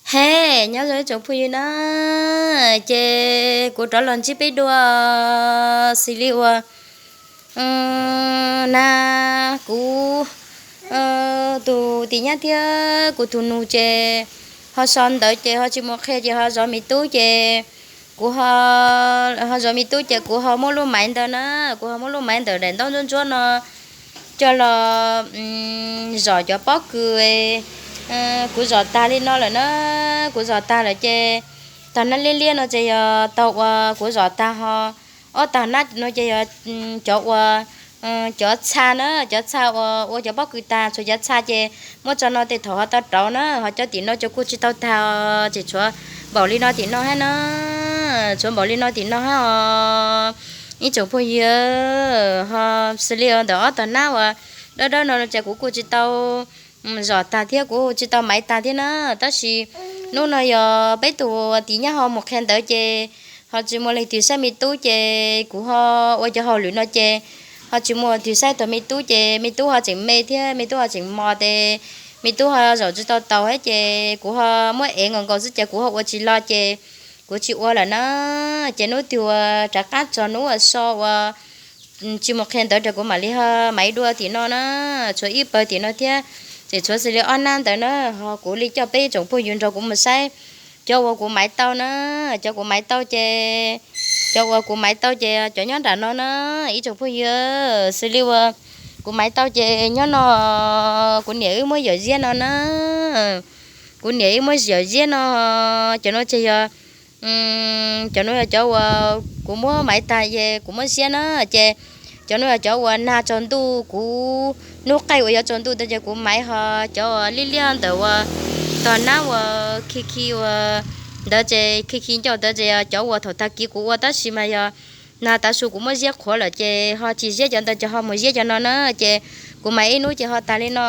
He, nyob zoo ib tsoom phooj ywg na, ces kuv rov los ntsib peb dua. Xws li uas na, kuv tus tis nyab thiab kuv tus nus ces ho so ntawv ces ho tsis mus qhia ces ho zov me tub ces kuv ho, ho zov me tub ces kuv ho muab lub maiv ntawd na, kuv ho muab lub maiv ntawm daim ntaub ntsuab ntsuab no coj los zom cov pob kws. Kuv zom tag li no lawm na, kuv zom tag lawm ces tag nab liab liab no ces yog tag uas kuv zom tag ho, ob tag nab no ces yog cov uas, cov txha na, cov txha uas ua cov pob kws tag, tshuav cov txha ces muab tso no tej thaum ho tau rauv na, ho cov tim no ces kuj tsis tau tag, tseem tshuav npaum li no tim no hab na, tshuav npaum li no tim no hab os ib tsoom phooj ywg. Ho xws li ntawm ob tag nab uas dawb dawb no ces kuv kuj tsis tau zom tag thiab kuv tsis tau maiv tag thiab na, tab sis hnub no yog peb tus tis nyab ho mus qhia ntawv ces ho tsis muaj leej twg saib me tub ces kuv ho ua cov hauj lwm no ces ho tsis muaj leej twg saib tau me tub ces me tub ho tseem me thiab me tub ho tseem mos ces me tub ho zaum tsis tau taus thiab ces kuv ho muab ev nkaus nkaus xwb ces kuv ho ua tsis los ces kuv tsis ua lawm na. Ces hnub twg uas rov qab txog hnub uas so uas tsis mus qhia ntawv rau kuv mam li ho maiv dua tim no na, tshuav ib pawg tim no thiab, tseem tshuav xws li ob nab ntawd na, ho kuv li coj peb ib tsoom phooj ywg nrog kuv mus saib cov uas kuv maiv tau na, cov kuv maiv tau ces, cov uas kuv maiv tau ces cov nyob nram no na ib tsoom phooj ywg, xws li uas kuv maiv tau ces nyob no kuv niam wb muab yawm ziab no na, kuv niam wb muab yawm ziab no, cov no ces yog, cov no yog cov uas kuv muab maiv tag es kuv muab ziab na, ces cov no yog cov uas nag tsaus ntuj kuv, hnub qaij uas yuav tsaus ntuj ntawd ces kuv maiv, ho cov uas liab liab ntawm uas tog nab uas khi khi uas ntawd ces khi khi ncauj ntawd ces yog cov uas thaum tag kis kuv ua tab sis mas yog nag tav su kuv muab ziab qhuav lawm ces ho tsis ziab cov ntawd ces ho mus ziab cov no na, ces kuv maiv ib hnub ces ho tag li no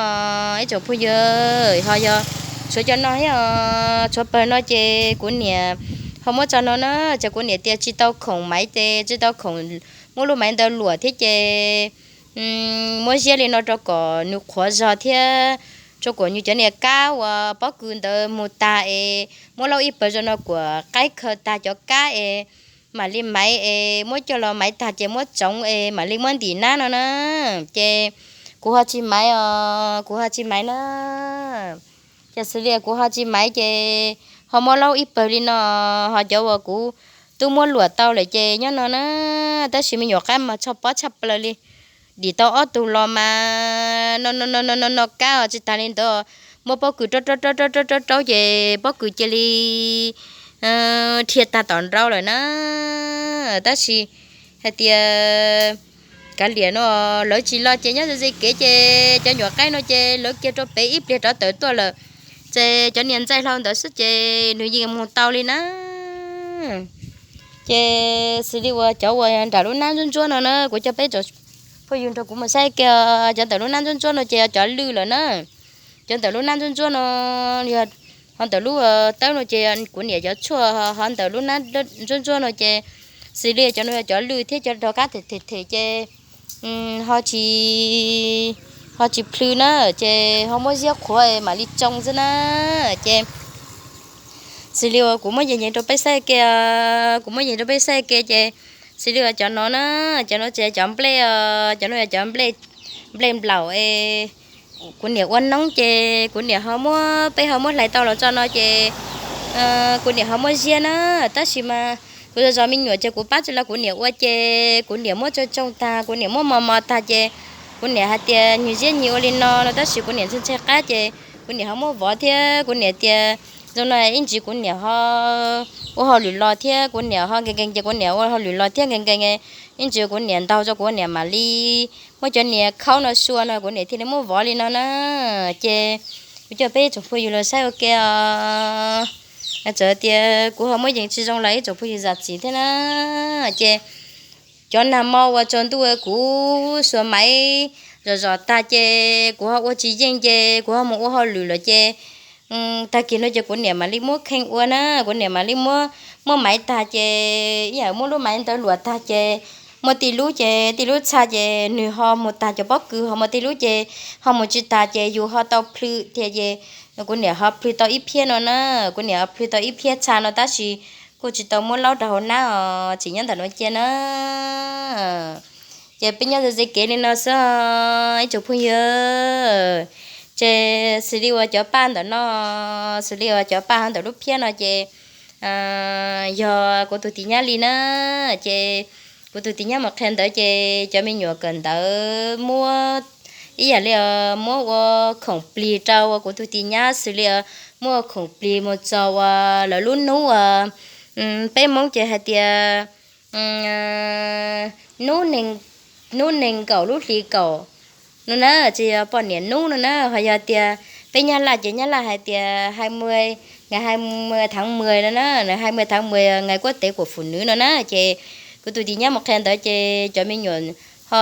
ib tsoom phooj ywg, ho yog tshuav cov no thiab, tshuav pawg no ces kuv niam ho muab tso no na, ces kuv niam tias tsis tau khoom maiv ces tsis tau khoom muab lub maiv ntawd luam thiab ces muab ziab li no rau kom nws qhuav zog thiab rau kom nws cov niag kab uas pob kws ntawd mus tag es muab laub ib pawg zoo no kuam qaib khaws tag cov kab es mam li maiv es muab coj los maiv tag ces muab tsoov es mam li muab ntim nab no na. Ces kuv ho tsis maiv os, kuv ho tsis maiv na. Ces xws li kuv ho tsis maiv ces ho muab laub ib pawg li no, ho cov uas kuv twb muab luam tau lawm ces nyob no na, tab sis me nyuam qaib mas tshaj pob tshaj plaws li. Dim tau ob tug los mas no no no no no kab os, tsis tas li ntawd muab pob kws raub raub raub raub raub raub ces pob kws cia li dhia tag tom nraud lawm na. Tab sis hais tias kav liam no lawv tsis los ces nyob ze ze kev ces cov nyuam qaib no ces lawv kiag rau pem ib pliag rov tawm tuaj lawm. Ces cov niag ntxaij hlau ntawd xwb ces nws yeej mus tau li na. Ces xws li uas cov uas nram lub nab ntsuab ntsuab no na, kuv coj peb tsoom phooj ywg nrog kuv mus saib kiag, cov ntawm lub nab ntsuab ntsuab no ces yog cov lwj lawm na. Cov ntawm lub nab ntsuab ntsuab no yog ho ntawm lub tawb no ces kuv niam cov tshuaj, ho ntawm lub nab ntsuab ntsuab no ces xws li cov no yog cov lwj thiab cov rov qab them them them ces ho tsis, ho tsis plhws na, ces ho muab ziab qhuav mam li tsoo xwb na. Ces xws li uas kuv muab yees yees rau peb saib ke, kuv muab yees rau peb saib ke ces xws li uas cov no na, cov no ces cov nplej, cov no yog cov nplej, nplej nplaum es kuv niam ua noob ces kuv niam ho muab, peb ho muab hlais tau los tso no ces kuv niam ho muab ziab na. Tab sis mas kuv zov zov me nyuam ces kuv pab tsis los kuv niam ua ces kuv niam muab tsoo tsoo tag, kuv niam muab mos mos tag ces kuv niam hais tias nws ziab nyias ua li no no, tab sis kuv niam ntshai ntshai qab ces kuv niam ho muab vov thiab kuv niam tias zoo no ib ntsis kuv niam ho ua hauj lwm los thiab kuv niam ho nkees nkees ces kuv niam ua hauj lwm los thiab nkees nkees, ib ntsis kuv niam ntaug tso kuv niam mam li muab cov niag khaub no sua no kuv niam thiaj li muab vov li no na. Ces kuv coj peb tsoom phooj ywg los saib ua ke os. Txawm tias kuv ho muab yees tsis zoo los ib tsoom phooj ywg zam txim thiab na. Ces cov nag hmo uas tsaus ntuj kuv xuas maiv zom zom tag ces kuv ho ua tsis yeej ces kuv ho mus ua hauj lwm lawm ces tag kis no ces kuv niam mam li muab kheej ua na, kuv niam mam li muab, muab maiv tag ces ib yam muab lub maiv ntawd luam tag ces muaj tej lub ces tej lub txha ces nws ho mus tag cov pob kws, ho muaj tej lub ces ho mus tsis tag ces yus ho tau plhws tiag ces Kuv niam ho plhws tau ib phiab no na, kuv niam ho plhws tau ib phiab txha no tab sis kuj tsis tau muab laub rau hauv nab os, tseem nyob ntawm no cia na. Ces peb nyob ze kev li no xwb, ib tsoom phooj ywg. Ces xws li uas cov paj ntawm no, xws li uas cov paj hauv ntawm lub phiab no ces yog kuv tus tis nyab li na. Ces kuv tus tis nyab mus qhia ntawv ces cov me nyuam kawm ntawv muab ib yam li muab ua khoom plig rau kuv tus tis nyab, xws li muab ua khoom plig mus txog uas lawv lub hnub uas peb Hmoob ces hais tias hnub nees, hnub nees nkaum lub hlis kaum no na, ces yog poj niam hnub no na. Ho yog tias peb Nyab Laj ces Nyab Laj hais tias hai mươi, ngày hai mươi tháng mười no na, ngày hai mươi tháng mười ngày quốc tế của phụ nữ no na. Ces kuv tus tis nyab mus qhia ntawv ces cov me nyuam ho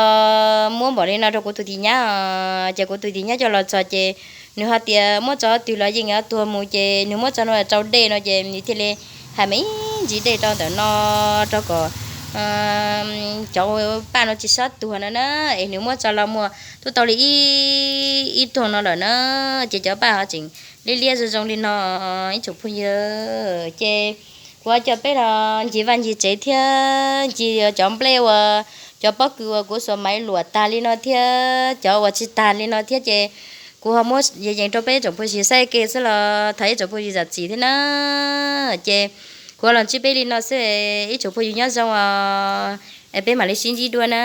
muab npaum li no rau kuv tus tis nyab, ces kuv tus tis nyab coj los txog ces nws ho tias muab tso twg los yeej yuav tuag mus, ces nws muab tso no rau dej no ces nws thiaj li hais me ntsis dej rau ntawm no rau kom cov paj no tsis txhob tuag no na. Es nws muab tso los muag twb tau li ib, ib tuag no lawm na. Ces cov paj ho tseem liab liab zoo zoo li no, ib tsoom phooj ywg. Ces kuv ho coj peb los ncig vaj ncig tsev thiab ncig cov nplej uas, cov pob kws uas kuv xuas maiv luam tag li no thiab cov uas tsis tag li no thiab ces kuv ho muab yees rau peb tsoom phooj ywg saib ke xwb los thov ib tsoom phooj ywg zam txim thiab na. Ces kuv ho los ntsib peb li no xwb, ib tsoom phooj ywg nyob zoo os, es peb mam li sib ntsib dua na.